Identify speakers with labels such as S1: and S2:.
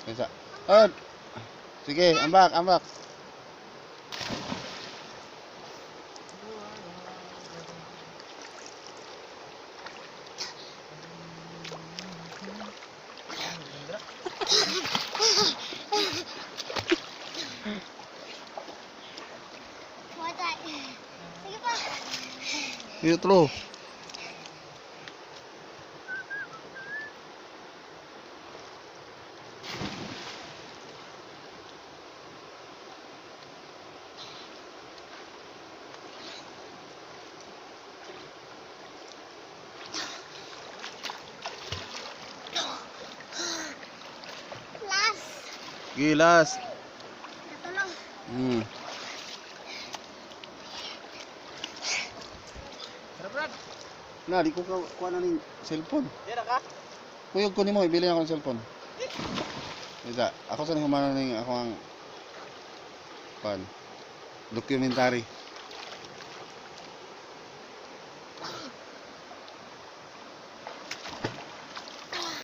S1: Isa. Oh. Sige, ambak, ambak.
S2: Wala. Sige pa.
S1: Dito.
S2: Last.
S1: Gilas.
S2: Natulog.
S3: Tara, Brad.
S1: Na, di ko ka kuha na ning cellphone.
S3: Dira ka?
S1: Kuyog ko nimo, ibili ako ng cellphone. Isa, ako sa humana ning ako ang pan documentary.